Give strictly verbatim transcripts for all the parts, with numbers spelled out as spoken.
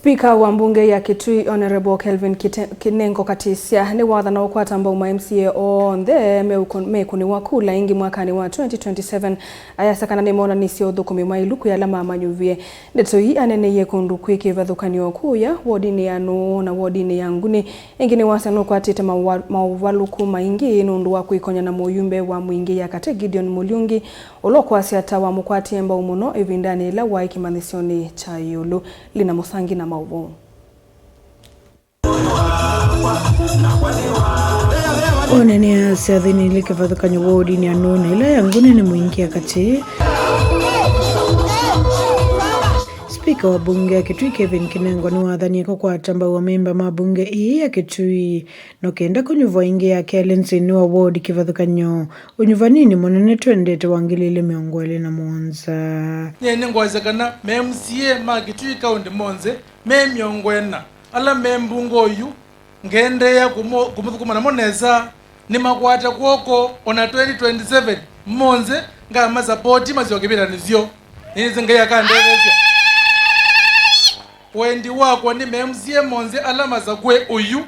Spika wa mbunge ya Kitui, Honorable Kelvin Kite-, Kinengo Katisya, nĩwathana ũkwata mbau ma M C A onthe meũkũ-, mekũnĩwa kula ĩngĩ mwakanĩ wa twenty twenty-seven, ayasya kana nĩmonanisye ũthũkũmi maĩlu kwĩ ala mamanyuvie. Ndeto ii aneeneie kũndũ kwĩ kĩvathũkany'o kũya wodinĩ ya Nũũ na wodinĩ ya Nguni. Ĩngĩ nĩwasya nũkwatĩte maũva-, maũvalũku maingĩ nũndũ wa kwĩkonya na mũyumbe wa Mwingĩ ya Katĩ Gideon Mũlyungi, ũla ũkwasya ta wamũkwatie mbau mũno ĩvindanĩ yĩla waĩ kĩmanyĩsyonĩ kya ĩũlũ. Lina Mũsangi na maũvoo. Oneenea syathĩnĩ ilĩ kĩvathũkany'o wodinĩ ya Nũũ na ĩla ya Nguni nĩ Mwingĩ ya Katĩ. Spika wa mbunge ya Kitui Kevin Kinengo nĩwathanie kũkwata mbau amemba ma mbunge ĩĩ ya Kitui no kenda kũnyuvwa ĩngĩ ya kelĩ nthĩnĩ wa wodi kĩvathũkany'o ũnyuvanĩnĩ mũnene twendete wa ngili ilĩ mĩongo ĩlĩ na mũonza. Nyie nĩngwasya kana ma M C A ma Kitui County monthe me mĩongo ĩna ala me mbunge ũyu, ngeendeea kũmũ-, kũmũthũkũma namo nesa, nĩmakwate kw'oko o na twenty twenty-seven, monthe ngamasapoti masyoke vĩlanĩ syoo. Nĩnĩsĩ Ngai akandetheesya. Wendi wakwa nĩ ma M C A monthe ala masakũe ũyu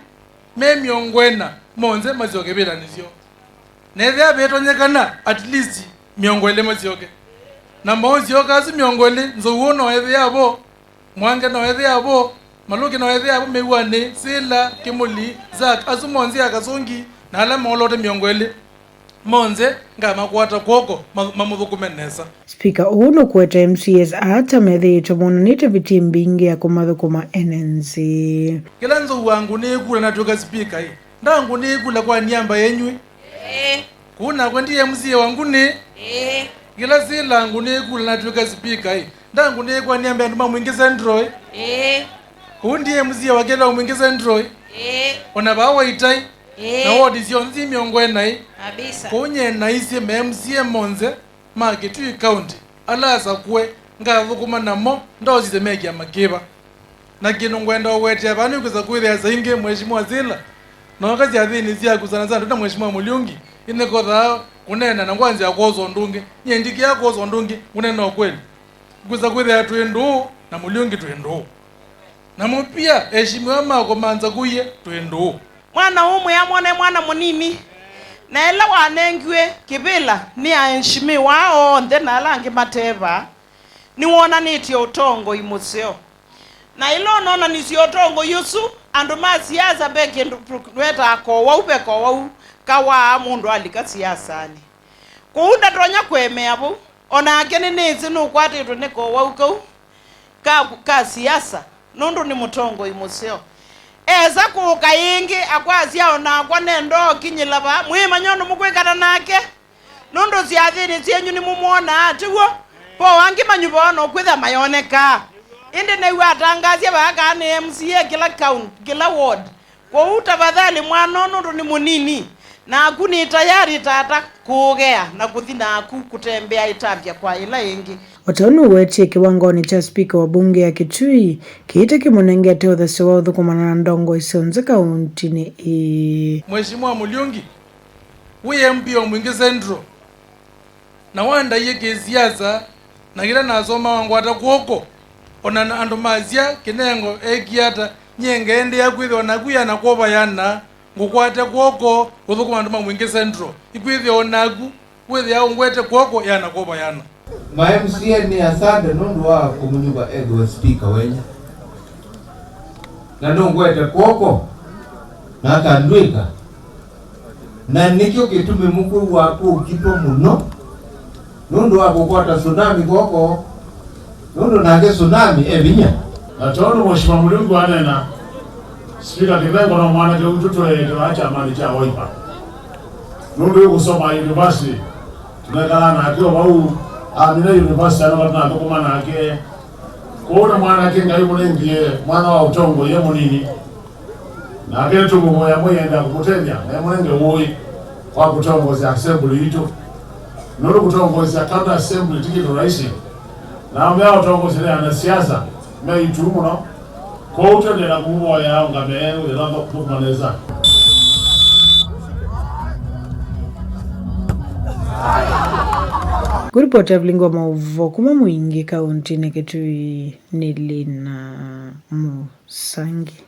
me mĩongo ĩna monthe masyoke vĩlanĩ syoo. Na ethĩa vetonyekana, at least mĩongo ĩlĩ masyoke. Na maũsyoka asu mĩongo ĩlĩ, Nzou no ethĩa vo, Mwange no ethĩa vo, Malũki no ethĩa vo, Mĩw'anĩ, Sila, Kĩmũli, Zack, asu monthe a Kasũngi, na ala maolote mĩongo ĩlĩ, monthe ngamakwata kw'oko ma-, mamũthũkũme nesa. Spika ũũ nũkũete M C As aa ta methĩĩtwe monanĩte vitii mbingĩ ya kũmathũkũma ene nthĩ. Kĩla Nzou angũnĩe kula natw'ĩka spika-ĩ, ndangũnĩe kula kwa niamba yenyu-ĩ? Ĩĩ. Kũu nakwa ndi M C A wa Nguni? Ĩĩ. Kĩla Sila angũnĩe kula natw'ĩka spika-ĩ, ndangũnĩe kwa niamba ya andũ ma Mwingĩ Central-ĩ? Ĩĩ. Kũu ndi M C A wa kelĩ wa Mwingĩ Central-ĩ? Ĩĩ. O na vaa Waitai? Ĩĩ. Na wodi syonthe mĩongo ĩna-ĩ? Kabisa. Kũu nyie naisye ma M C A monthe ma Kitui County ala asakũe ngathũkũma namo ndaosisye me kĩama kĩva. Na kĩndũ ngwenda ũwetea vaa nĩkwĩsa kwĩthĩa saa ingĩ Mheshimiwa Sila nooka syathĩnĩ syaku sana sana twĩ na Mheshimiwa Mũlyungi, ĩnĩkothaa kũneena na ngwanzĩa kwosa ũndũ ũngĩ. Nyie ndikĩaa kwosa ũndũ ũngĩ, ngũneena ũkweli. Kwĩsa kwĩthĩa twĩ ndũũ na Mũlyungi twĩ ndũũ. Na mũpia, eshimiwa makwa manza kũie twĩ ndũũ. Mwana ũmwe amwone mwana mũnini, na ĩla wanengiwe kĩvĩla nĩ aheshimiwa aa onthe na ala angĩ mate vaa, nĩwonanĩtye ũtongoi mũseo. Na ĩla ũnonanisye ũtongoi ũsu, andũ ma siasa ve kĩndũ twetaa kowau, ve kowau kawaa mũndũ alika siasanĩ. Kwoou ndatonya kũemea vau. O nake nĩnĩsĩ nũkwatĩtwe nĩ kowau kau ka, ka siasa, nũndũ nĩ mũtongoi mũseo. Esa kũũka ĩngĩ, akwasya, o nakwa nenda ũkinyĩla vaa. Mwĩmanya ũndũ mũkwĩkana nake, nũndũ syathĩnĩ syenyu nĩmũmwonaa, tiw'o? Po angĩ manyuvawa no kwĩthĩa mayonekaa. Ĩndĩ nĩw'a atangaasya vaa kana nĩ M C A kĩla county, kĩla ward. Kwoou tafadhali mwana ũũ nũndũ nĩ mũnini, naku nĩ tayari tata kũũgea na kũthi naku kũtembea ĩtambya kwa ĩla ĩngĩ. O ta ũu nũwetie kĩwangonĩ kya spika wa mbunge ya Kitui, kĩitũ kĩmũnengete ũthasyo wa ũthũkũmana na ndongoi syonthe kauntinĩ ĩĩ. Mheshimiwa Mũlyungi, wĩ M P wa Mwingĩ Central, na wandaie kĩsiasa, na kĩla nasomaa wangwata kw'oko, o na andũ masya, Kĩnengo ekie ata, nyie ngeendeea kwĩthĩwa naku yana kwova yana, ngũkwate kw'oko, ũthũkũma andũ ma Mwingĩ Central, ikwĩthĩa o naku wĩthĩaa ũngwete kw'oko yana kwova yana. Ma M C A nĩ asante nũndũ wa kũmũnyuva ethĩwe spika wenyu. Na nũngwete kw'oko, na akandw'ĩka. Na nĩkyo kĩtumi mũkwĩw'aa kũkitwa mũno, nũndũ wa kũkwata Tsunami kw'oko, nũndũ nake Tsunami e vinya. Na tondũ Mheshimiwa Mũlyungi waneena, Spika Kĩnengo no mwanake witũ tweete vaa kyamanĩ kya Wiper. Nũndũ ĩkũsoma university, tũnekalaa nake o vau, amina university, anoka tũnathũkũma nake. Kwoou nĩ mwanake Ngai ũmũnengie mwana wa ũtongoi e mũnini. Nake nĩtũmũvoya Mwĩai endeea kũmũtethya na emũnenge ũĩ wa kũtongoesya assembly yitũ. Nũndũ kũtongoesya county assembly ti kĩndũ rahisi. Na amea ũtongoesya nĩ anasiasa me itu mũno. Kwoou tũendeea na kũmũvoya aũngame wĩthamba kũthũkũma nesa. Kũripota Evelyn wa maũvoo kuma Mwingĩ kauntinĩ Kitui nĩ Lina Mu. Sangĩ.